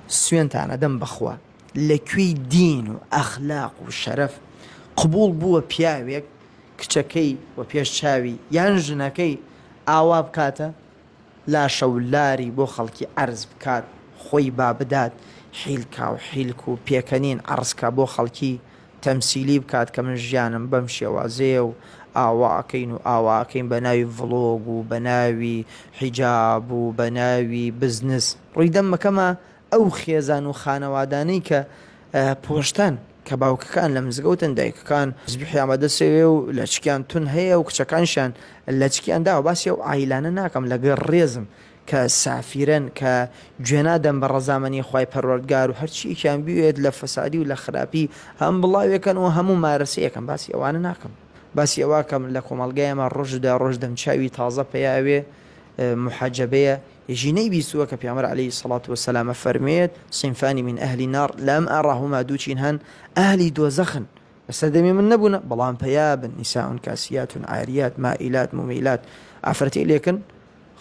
سوێنتان ئەدەم بەخوا لە کوێی دین و ئەخلاق و شەرەف قبوڵ بووە پیاوێک کچەکەی و پێش چاوی یان ژنەکەی ئاوا بکاتە لاشە و لاری بۆ خەڵکی عەرز بکات خۆی با بدات حیلکا و حیلک و پێکەنین عەڕز کا بۆ خەڵکی تەمسیلی بکات کە من ژیانم بەم شێوازەیە و ئاوا ئەکەین و ئاوا ئەکەین بە ناوی ڤڵۆگ و بە ناوی حیجاب و بە ناوی بزنس ڕووی دەم مەکەمە ئەو خێزان و خانەوادانەی کە پۆشتەن کە باوکەکان لە مزگەوتن دایکەکان تەزبیحیان بەدەستەوێ و لەچکیان تون هەیە و کچەکانیشیان لەچکیان داوە باسی ئەو عایلانە ناکەم لەگەڵ ڕێزم کە سافیرەن کە گوێنادەن بە ڕەزامەنی خوای پەروەردگار و هەرچیەکیان بوێت لە فەسادی و لە خراپی هەم بڵاوێکەن و هەموو مارەسەیەکەن باسی ئەوانە ناکەم باسی ئەوەکەم لە کۆمەڵگای ئێمە ڕۆژ دوای ڕۆژ دەمچاوی تازە پەیا ئەوێ موحەجەبەیە یەکی نەیبیستووە کە پێغەمبەر علیە الصلوة والسلام ئەفەرموێت صنفان من اهل النار لم اراهما دوو چین هەن ئەهلی دۆزەخن لە سەردەمی من نەبوونە بەڵام پەیا بن نساء کاسیات عاریات مائلات ممیلات ئافرەتی لێکن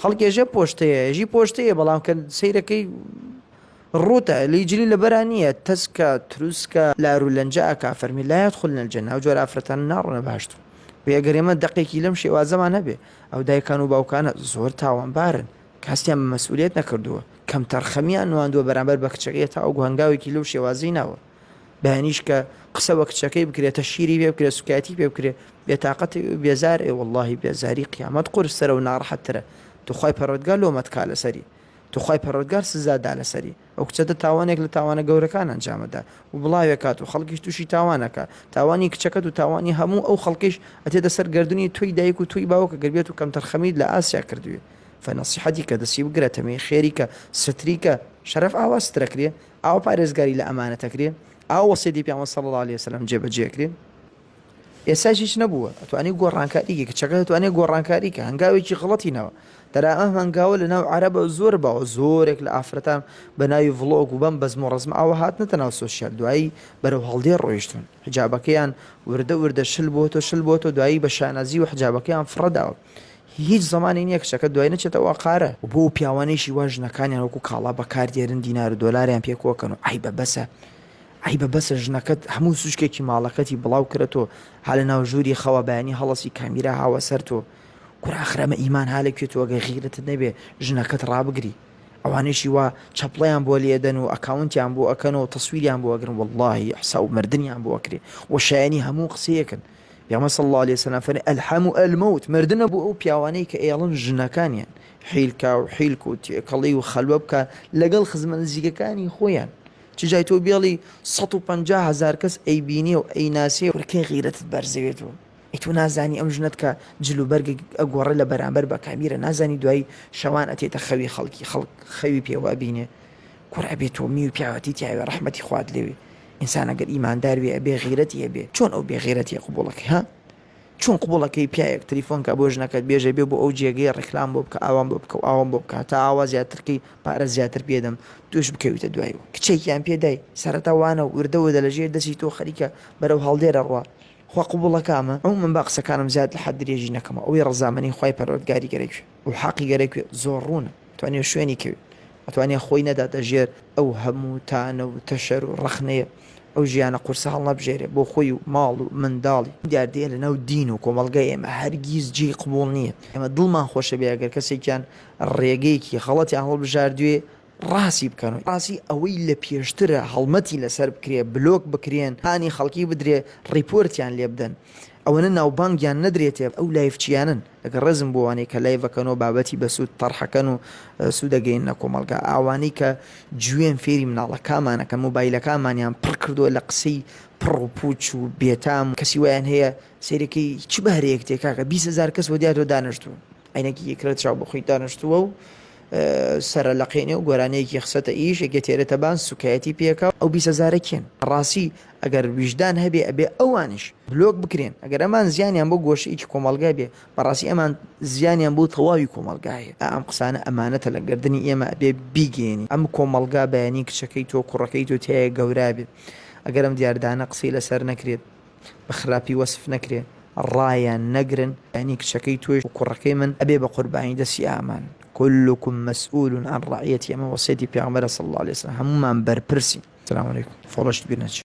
خەڵک ێژێ پۆشتەیە ێژی پۆشتەیە بەڵام کە سەیرەکەی ڕووتە لی جلی لەبەرا نییە تەسکە تروسکە لارو لەنجە ئەکا فەرمی لا یدخلن الجنە ئەو جۆرە ئافرەتانە ناڕۆنە بەهەشت بێ ئەگەر ئێمە دەقێکی لەم شێوازەمان هەبێ ئەو دایکان و باوکانە زۆر تاوانبارن کە هەستیان بە مەسئولیەت نەکردووە کەمتەرخەمیان نواندووە بەرامبەر بە کچەکەی تاوەکو هەنگاوێکی لەو شێوازەی ناوە بەیانیش کە قسە بە کچەکەی بکرێ تەشیری پێ بکرێ سوکایەتی پێ بکرێ بێتاقەتی و بێزار ئێ وەڵڵاهی بێزاری قیامەت قورسترە و ناڕەحەتترە توخوای پەروەردگار لۆمەت کا لەسەری توخوای پەروەردگار سزا دا لەسەری ئەو کچەتە تاوانێک لە تاوانە گەورەکان ئەنجامەدا و بڵاوێکات و خەڵکیش تووشی تاوانەکە تاوانی کچەکەت و تاوانی هەموو ئەو خەڵکیش ئەتێتە سەر گەردنی تۆی دایک و تۆی باوک گەر بێت و کەمتەرخەمیت لە ئاسیا کردوێ فەنەسیحەتی کە دەستی بگرە تەمێی خێری کە ستری کە شەرەف ئاوا سترەکرێ ئاوا پارێزگاری لە ئەمانەت ئەکرێ؟ ئاوا وەسیەتی پێغەمبەر صلی اللە علیە وسلم جێبەجێ ئەکرێ؟ ئێستاش هیچ نەبووە ئەتوانی گۆڕانکاری کە کچەکە دەتوانێت گۆڕانکاری کە هەنگاوێکی غڵەتی ناوە دەرا ئەم هەنگاوە لە ناو عەرەبە زۆر باوە زۆرێک لە ئافرەتان بە ناوی ڤڵۆگ و بەم بەزم و ڕەزمە ئاوە هاتنەتە ناو سۆشیال دوایی بەرەو هەڵدێر ڕۆیشتون حجابەکەیان وردە وردە شل بۆتۆ شل بۆتۆ دوایی بە شانازی و حجابەکەیان فڕەداوە هیچ زەمانی نییە کچەکە دوای نەچێتەوە قارە و بۆ پیاوانەیشی وا ژنەکانیان وەکو کاڵا بەکار دێرن دینار و دۆلاریان پێ کۆکەن و عەیبە بەسە عەیبە بەسە ژنەکەت هەموو سوچکێکی ماڵەکەتی بڵاو کرە تۆ ها لە ناو ژووری خەوە بەیانی هەڵەسی کامیرا هاوە سەر تۆ کورە ئاخر ئەمە ئیمان ها لە کوێ تۆ ئەگەر غیرەتت نەبێ ژنەکەت ڕابگری ئەوانەیشی وا چەپڵەیان بۆ لێدەن و ئەکاونتیان بۆ ئەکەن و تەسویریان بۆ ئەگرن وەڵڵاهی حساو مردنیان بۆ ئەکرێ و شایەنی هەموو قسەیەکن پێغەمبەر صلی اللە علیە وسلم فەرمی الحم الموت مردنە بۆ ئەو پیاوانەی کە ئێڵن ژنەکانیان حیلکا و حیلک و تێکەڵی و خەلوە بکە لەگەڵ خزمە نزیکەکانی خۆیان چ جای تۆ بێڵی 150 هەزار کەس ئەیبینێ و ئەیناسێ و کەی غیرەتت بەرزەوێت و ئەی تۆ نازانی ئەم ژنەت کە جل و بەرگ ئەگۆڕێ لە بەرامبەر بە کامیرە نازانی دوایی شەوان ئەتێتە خەوی خەڵکی خەڵک خەوی پێوە ئەبینێ کوڕ ئەبێ تۆ میو پیاوەتی تیاوێ ڕەحمەتی خوات لێوێ ئینسان ئەگەر ئیماندار بێ ئەبێ غیرەتی هەبێ چۆن ئەو بێ غیرەتیە قبوڵەکەی ها چۆن قبوڵەکەی پیاوێک تلیفۆن کە بۆ ژنەکەت بێژە بێ بۆ ئەو جێگەیە ڕیکلام بۆ بکە ئاوام بۆ بکە و ئاوام بۆ بکە تا ئاوا زیاترکەی پارە زیاتر پێدەم توش بکەویتە دوای و کچێکیان پێدای سەرەتا وانە و وردە وردە لە ژێر دەستی تۆ خەریکە بەرەو هەڵدێرە ڕوا خوا قبوڵەکە ئەمە عموما با قسەکانم زیاد لە حەد درێژی نەکەمەوە ئەوەی ڕەزامەنی خوای پەروەردگاری گەرەکوێ و حەقی گەرەکوێ زۆر ڕوونە توانێ شوێنی کەوێ ئەتوانێ خۆی نەداتە ژێر ئەو هەموو تانە و تەشەر و ڕەخنەیە، ئەو ژیانە قورسە هەڵنەبژێرێ بۆ خۆی و ماڵ و منداڵی. ئەم دیاردەیە لە ناو دین و کۆمەڵگای ئێمە هەرگیز جێی قبوڵ نییە. ئێمە دڵمان خۆشە بێ ئەگەر کەسێکیان ڕێگەیەکی غەڵەتیان هەڵبژاردوێ ڕاستی بکەن و ڕاستی ئەوەی لە پێشترە هەڵمەتی لەسەر بکرێ، بلۆک بکرێن، هانی خەڵکی بدرێ ڕیپۆرتیان لێ بدەن. ئەوەنە ناوبانگیان نەدرێتێ ئەو لایڤچیانەن. لەگەڵ ڕێزم بۆ ئەوانەی کە لایڤ ئەکەن و بابەتی بەسوود تەرحەکەن و سوود ئەگەیەننە کۆمەڵگا ئەوانەی کە جوێن فێری مناڵەکامان ئەکەن مۆبایلەکانمانیان پڕ کردووە لە قسەی پڕ و پوچ و بێتام کەسی وایان هەیە سەیرەکەی چ بەهرەیەک تێ کاکە 20 هەزار کەس وەدیاتەوە دانیشتوون عینەکی یەکرە چاو بەخۆی دانیشتووە و سەرە لەقێنێ و گۆرانیەکی خسەتە ئیش یەکێ تێرێتە بان سوکایەتی پێکا ئەو 20 هەزارە کێن ڕاستی ئەگەر ویژدان هەبێ ئەبێ ئەوانیش بلۆک بکرێن ئەگەر ئەمان زیانیان بۆ گۆشەیەکی کۆمەڵگا بێ بەڕاستی ئەمان زیانیان بۆ تەواوی کۆمەڵگا هەیە ئا ئەم قسانە ئەمانەتە لە گەردنی ئێمە ئەبێ بیگەیەنین ئەم کۆمەڵگا بەیانی کچەکەی تۆ کوڕەکەی تۆ تیایە گەورا بێ ئەگەر ئەم دیاردانە قسەی لەسەر نەکرێت بە خراپی وەسف نەکرێ ڕایان نەگرن بەیانی کچەکەی تۆش و کوڕەکەی من ئەبێ بە قوربانی دەستی ئامان. کلکم مسئول عن رعیتی ئەمە وەسیەتی پێغەمبەرە صلی اللە علیە وسلم هەموومان بەرپرسین. سلام علیکم فۆڵۆشت بیر نەچێ.